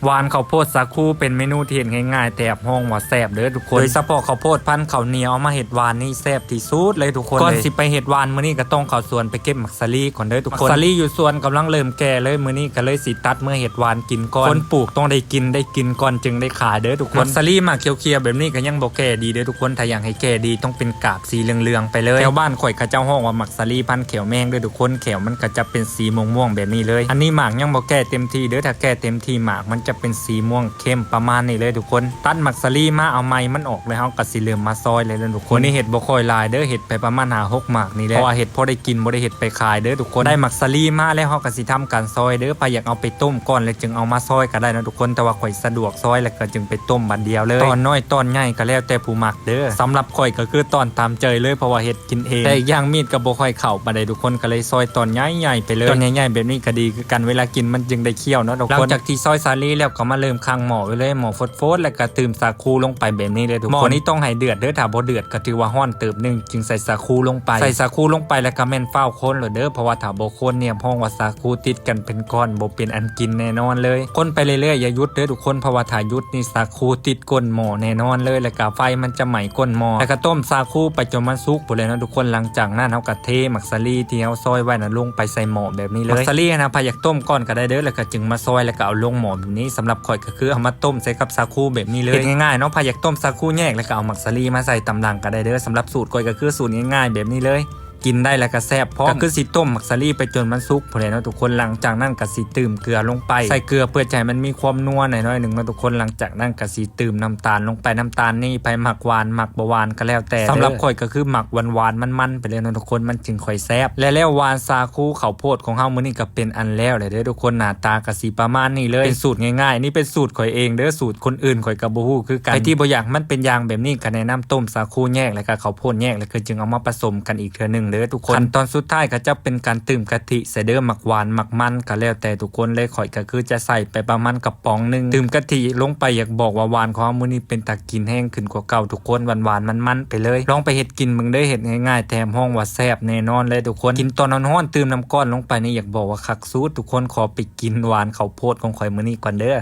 ຫວານເຂົ້າໂພດສາຄູເປັນເມນູທີ່ເຮັດງ່າຍໆ ແຖມຮ້ອງວ່າແຊບເດີທຸກຄົນ. ໂດຍສະເພາະເຂົ້າໂພດພັນເຂົ້າໜຽວເອົາມາເຮັດຫວານນີ້ແຊບທີ່ສຸດເລີຍທຸກຄົນ. ກ່ອນຊິໄປເຮັດຫວານມື້ນີ້ກໍຕ້ອງເຂົ້າສວນໄປເກັບໝາກສາລີກ່ອນເດີທຸກຄົນ. ໝາກສາລີຢູ່ສວນກຳລັງເລີ່ມແກ່ເລີຍ, ມື້ນີ້ກໍເລີຍຊິຕັດເມືອເຮັດຫວານກິນກ່ອນ. ຄົນປູກຕ້ອງໄດ້ກິນ ໄດ້ກິນກ່ອນຈຶ່ງໄດ້ຂາຍເດີທຸກຄົນ. ໝາກສາລີໝາກຂຽວໆແບບນີ້ກໍຍັງບໍ່ແກ່ດີເດີທຸກຄົນ. ຖ້າຢາກໃຫ້ແກ່ດີຕ້ອງເປັນກາບສີເຫຼືອງໆໄປເລີຍ. ແຖວບ້ານຂ້ອຍເຂົາເຈົ້າຮ້ອງວ່າໝາກສາລີພັນແຂ້ວແມງເດີທຸກຄົນ. ແຂ້ວມັນກໍຈະເປັນສີມ່ວງໆແບບນີ້ເລີຍ. ອັນນີ້ໝາກຍັງບໍ່ແກ່ເຕັມທີ່ເດີ. ຖ້າແກ່ເຕັມທີ່ໝາກມັນຈະເປັນສີມ່ວງເຂັ້ມປະມານນີ້ເລີຍທຸກຄົນ. ຕັດໝາກສາລີມາເອົາໄມ້ມັນອອກ ແລ້ວເຮົາກໍຊິເລີ່ມມາຊອຍເລີຍເດີທຸກຄົນ. ມື້ນີ້ເຮັດບໍ່ຄ່ອຍຫຼາຍເດີ, ເຮັດໄປປະມານຫ້າຫົກໝາກນີ້ແຫຼະ ເພາະວ່າເຮັດພໍໄດ້ກິນ ບໍ່ໄດ້ເຮັດໄປຂາຍເດີທຸກຄົນ. ໄດ້ໝາກສາລີມາແລ້ວ ເຮົາກໍຊິທຳການຊອຍເດີ. ໃຜຢາກເອົາໄປຕົ້ມກ່ອນແລ້ວຈຶ່ງເອົາມາຊອຍກໍໄດ້ເນາະທຸກຄົນ, ແຕ່ວ່າຂ້ອຍສະດວກຊອຍແລ້ວກໍຈຶ່ງໄປຕົ້ມບາດດຽວເລີຍ. ຕອນນ້ອຍຕອນໃຫຍ່ກໍແລ້ວແຕ່ຜູ້ມັກເດີ. ສຳລັບຂ້ອຍກໍຄືຕອນຕາມໃຈເລີຍ ເພາະວ່າເຮັດກິນເອງ. ແຕ່ອີກຢ່າງມີດກໍບໍ່ຄ່ອຍເຂົ້າປານໃດທຸກຄົນ, ກໍເລີຍຊອຍຕອນໃຫຍ່ໆໄປເລີຍ. ຕອນໃຫຍ່ໆແບບນີ້ກໍດີຄືກັນ, ເວລາກິນມັນຈຶ່ງໄດ້ຄ້ຽວເນາະທຸກຄົນ. ຫຼັງຈາກທີ່ຊອຍສາລີແລ້ວກໍມາເລີ່ມຄ້າງໝໍ້ໄວ້ເລີຍ, ໝໍ້ຟົດໆ ແລ້ວກໍຕື່ມສາຄູລົງໄປແບບນີ້ເລີຍທຸກຄົນ. ໝໍ້ນີ້ຕ້ອງໃຫ້ເດືອດເດີ, ຖ້າບໍ່ເດືອດກໍຖືວ່າຮ້ອນເຕີບໜຶ່ງ ຈຶ່ງໃສ່ສາຄູລົງໄປ. ໃສ່ສາຄູລົງໄປແລ້ວກໍແມ່ນຟ້າວຄົນໂລດເດີ, ເພາະວ່າຖ້າບໍ່ຄົນນີ້ຮັບຮອງວ່າສາຄູຕິດກັນເປັນກ້ອນ ບໍ່ເປັນອັນກິນແນ່ນອນເລີຍ. ຄົນໄປເລື້ອຍໆ ຢ່າຢຸດເດີທຸກຄົນ, ເພາະວ່າຖ້າຢຸດນີ້ສາຄູຕິດກົ້ນໝໍ້ແນ່ນອນເລີຍ, ແລ້ວກໍໄຟມັນຈະໄໝ້ກົ້ນໝໍ້. ແລ້ວກໍຕົ້ມສາຄູໄປຈົນມັນສຸກພຸ້ນແຫຼະເນາະທຸກຄົນ. ຫຼັງຈາກນັ້ນເຮົາກໍເທໝາກສາລີທີ່ເຮົາຊອຍໄວ້ນະລົງໄປໃສ່ໝໍ້ແບບນີ້ເລີຍ. ໝາກສາລີຫັ້ນນະ ໃຜຢາກຕົ້ມກ່ອນກໍໄດ້ເດີ, ແລ້ວກໍຈຶ່ງມາຊອຍ ແລ້ວກໍເອົາລົງໝໍ້ແບບນີ້. ສຳລັບຂ້ອຍກໍຄືເອົາມາຕົ້ມໃສ່ກັບສາຄູແບບນີ້ເລີຍ. ເຮັດງ່າຍໆເນາະ, ໃຜຢາກຕົ້ມສາຄູແຍກ ແລ້ວກໍເອົາໝາກສາລີມາໃສ່ຕາມຫຼັງກໍໄດ້ເດີ. ສຳລັບສູດຂ້ອຍກໍຄືສູດງ່າຍໆແບບນີ້ເລີຍ. ກິນໄດ້ແລ້ວກໍແຊບພ້ອມ. ກໍຄືຊິຕົ້ມໝາກສາລີໄປຈົນມັນສຸກພຸ້ນແຫຼະເນາະທຸກຄົນ. ຫຼັງຈາກນັ້ນກໍຊິຕື່ມເກືອລົງໄປ, ໃສ່ເກືອເພື່ອຈະໃຫ້ມັນມີຄວາມນົວໜ້ອຍໆໜຶ່ງເນາະທຸກຄົນ. ຫຼັງຈາກນັ້ນກໍຊິຕື່ມນ້ຳຕານລົງໄປ. ນ້ຳຕານນີ້ໃຜມັກຫວານມັກບໍ່ຫວານກໍແລ້ວແຕ່ເດີ. ສຳລັບຂ້ອຍກໍຄືມັກຫວານໆມັນໆໄປເລີຍເນາະທຸກຄົນ, ມັນຈຶ່ງຄ່ອຍແຊບ. ແລະແລ້ວຫວານສາຄູເຂົ້າໂພດຂອງເຮົາມື້ນີ້ກໍເປັນອັນແລ້ວແຫຼະເດີທຸກຄົນ. ໜ້າຕາກໍຊິປະມານນີ້ເລີຍ. ເປັນສູດງ່າຍໆ, ອັນນີ້ເປັນສູດຂ້ອຍເອງເດີ, ສູດຄົນອື່ນຂ້ອຍກໍບໍ່ຮູ້ຄືກັນ. ໃຜທີ່ບໍ່ຢາກມັນເປັນຢ່າງແບບນີ້ ກໍແນະນຳຕົ້ມສາຄູແຍກ ແລ້ວກໍເຂົ້າໂພດແຍກ ແລ້ວກໍຈຶ່ງເອົາມາປະສົມກັນອີກເທື່ອໜຶ່ງເດີທຸກຄົນ. ຂັ້ນຕອນສຸດທ້າຍກໍຈະເປັນການຕື່ມກະທິໃສ່ເດີ, ມັກຫວານມັກມັນກໍແລ້ວແຕ່ທຸກຄົນເລີຍ. ຂ້ອຍກໍຄືຈະໃສ່ໄປປະມານກະປ໋ອງໜຶ່ງ. ຕື່ມກະທິລົງໄປ ຢາກບອກວ່າຫວານຂອງເຮົາມື້ນີ້ເປັນຕາກິນແຮງຂຶ້ນກວ່າເກົ່າທຸກຄົນ, ຫວານໆມັນໆໄປເລີຍ. ລອງໄປເຮັດກິນເບິ່ງເດີ, ເຮັດງ່າຍໆ ແຖມຮ້ອງວ່າແຊບແນ່ນອນເລີຍທຸກຄົນ. ກິນຕອນຮ້ອນໆ ຕື່ມນ້ຳກ້ອນລົງໄປນີ້ ຢາກບອກວ່າຄັກສຸດ. ທຸກຄົນຂໍໄປກິນຫວານເຂົ້າໂພດຂອງຂ້ອຍມື້ນີ້ກ່ອນເດີ.